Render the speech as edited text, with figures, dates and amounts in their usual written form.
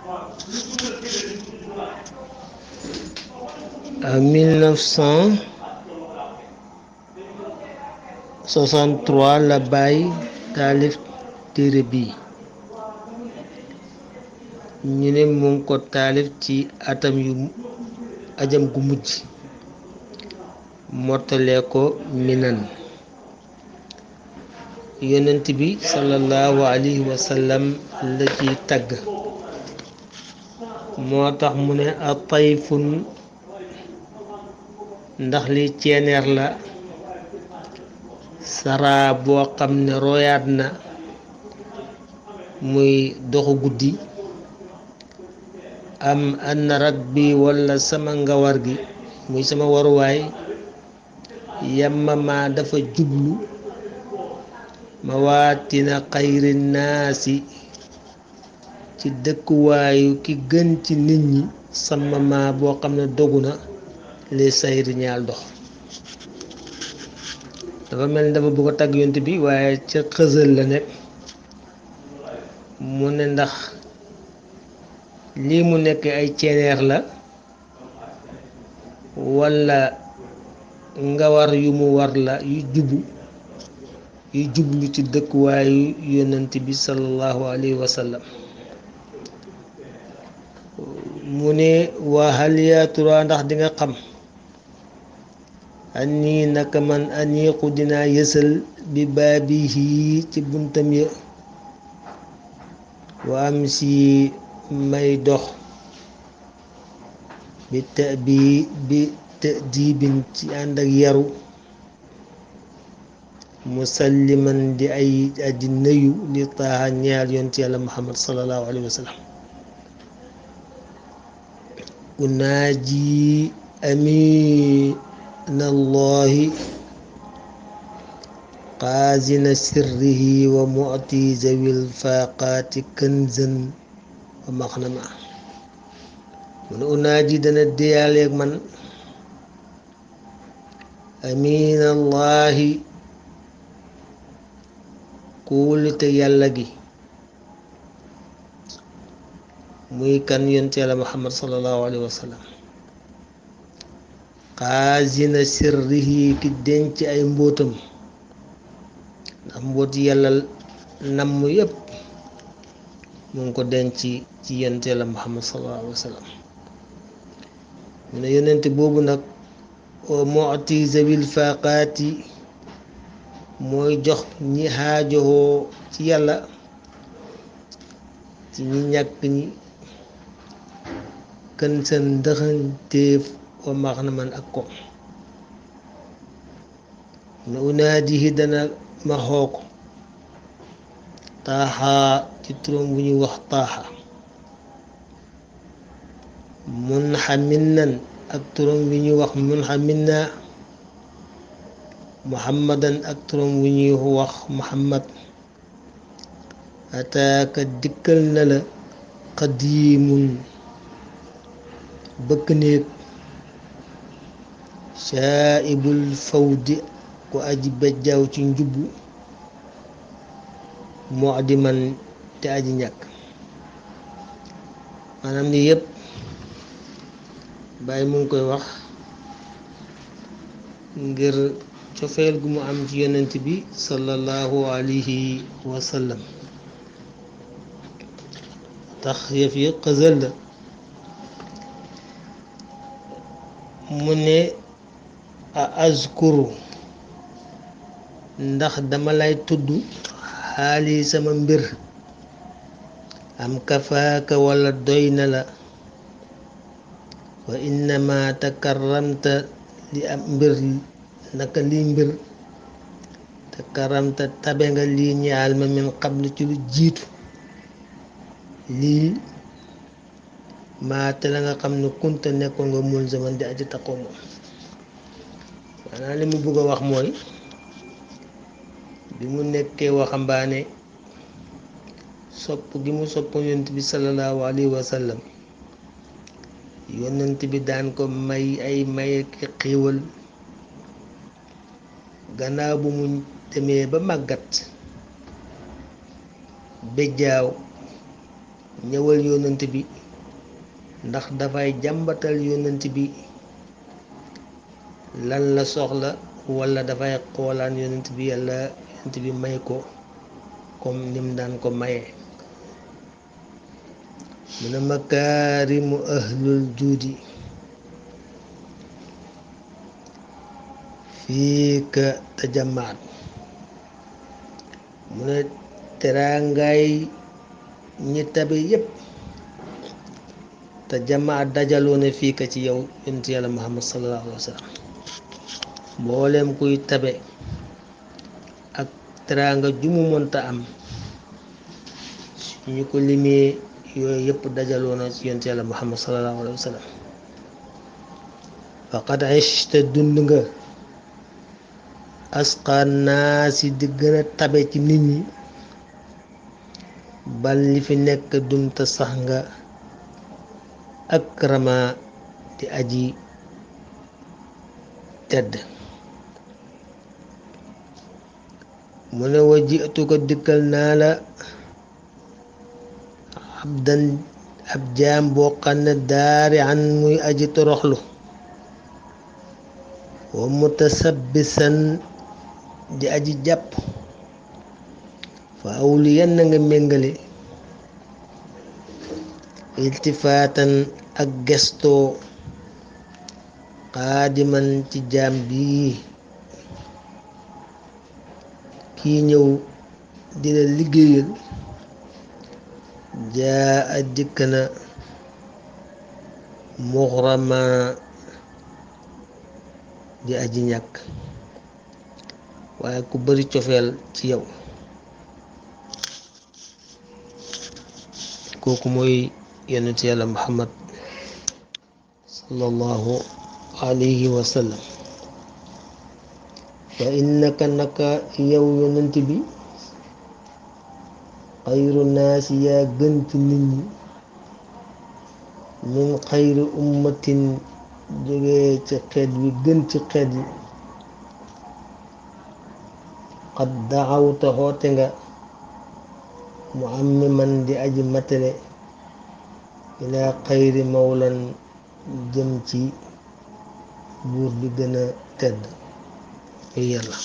En 1963 la bàyyi taalif téere bi ñu ne mu ngi ko taalif ci ajam gu mujj mottalee ko minan yonent bi sallallahu alayhi wa sallam la ciy tagg moo tax mu ne a tayfun ndax li ceeneer la saraa boo xam ne royaat na muy doxu guddi am ann rak bi walla sama ngawar gi muy sama waruwaay yamma ma dafa jublu mawaatina xayri naasi ci dëkkuwaayu ki gën ci nit ñi sama ma boo xam ne dogu na li sayri ñaal dox dafa mel ni dafa bëgg a tagg yonent bi waaye ca xësal la nekk mu ne ndax lii mu nekk ay ceeneer la walla ngawar yu mu war la yu jublu ci dëkkuwaayu yonent bi sallallahu alayhi wa sallam mu ne waa hal yaa turaa ndax di nga xam annii naka man aniiqu dinaa yësal bi baabihi ci buntam ya wa am si may dox bi tëdiibin ci ànd ak yaru musalliman di ay aji nëyu li taaha ñaal yonent yàlla muhammad sallallahu alayhi wa sallam unaaji aminallahi qaazina sirrihi wa mu'ti zawil faaqaati kanzan wa maxnama mu ne unaaji dana déyaaleeg man aminallahi kóolute yàlla gi muy kan yonent yàlla muhammad sallallahu alayhi wa sallam xaazina sirrihi ki denc ay mbóotam ndax mbóoti yàlla namm yépp mu ngi ko denc ci yonent yàlla muhammad sallallahu alayhi wa sallam mu ne yonent boobu nag o mu'ti zawil faaqaati mooy jox ñi xaajowoo ci yàlla ci ñi ñàkk ñi kën seen ndëxanteef wa max na man ak ko ne unaadihi dana ma xoo ko taaxa ci turam bu ñuy wax taaxa munxaminan ak turam bu ñuy wax munxamina muhammadan ak turam wu ñuy wax muhammad ataaka dikkal na la qadiimun bëkk néeg shaaibul fawdi ku aji bejjaaw ci njubbu mu'diman te aji ñàkk maanaam lii yépp bàyyi mu ngi koy wax ngir cofeel gu mu am ci yonent bi sallallahu alayhi wa sallam tax yëf yi xësal la mu ne a azkuru ndax dama lay tudd xaali sama mbir am kafaaka walla doy na la wa innama takarramta li am mbir naka lii mbir takarramta tabe nga lii ñaal ma min qablu ci lu jiitu lii maa te la nga xam ne kunta nekkoon nga mun zaman di aji takkoo moom maanaam li mu bëgg a wax mooy bi mu nekkee waxambaane sopp gi mu soppoon yonent bi sallallahu alayhi wa sallam yonent bi daan ko may ay maye ki xiiwal gannaaw bu mu demee ba màggat bejjaaw ñëwal yonent bi ndax dafay jàmbatal yonent bi lan la soxla walla dafay xoolaan yonent bi yàlla yonent bi may ko comme nim daan ko maye. mu ne makaarimu ahlul juudi fii ka tajamaat. mu ne teraangaay ñi tabe yépp tajamaat dajaloo ne fii ka ci yow yonent yàlla muhammad sallallahu alayhi wa sallam. mboolem kuy tabe ak teraanga ju mu mënta am ñu ko limee yooyu yëpp dajaloo na ci yonent yàlla muhammad sallallahu alayhi wa sallam. faqad ishta dund nga asqa naasi di gën a tabe ci nit ñi bal li fi nekk dumta sax nga akrama di aji tedd. mu ne wa jiitu ko dikkal naa la abdan ab jaam boo xam ne daari an muy aji toroxlu wa mutasabbisan di aji jàpp fa awliyan na nga méngale iltifaatan ak gestoo xaadiman ci jaam bii kii ñëw di la liggéeyal jaa a dikk na muxrama di aji ñàkk waaye ku bari cofeel ci yow. kooku mooy yonent yàlla muhammad sallallahu alayhi wa sallam. fa innaka naka yow yonent bi xayru naasi yaa gën ci nit ñi min xayri ummatin jógee ci xeet wi gën ci xeet yi qad daxawta xoote nga mu am mi man di aji matale ilaa xayri mawlan jëm ci buur bi gën a tedd yàlla.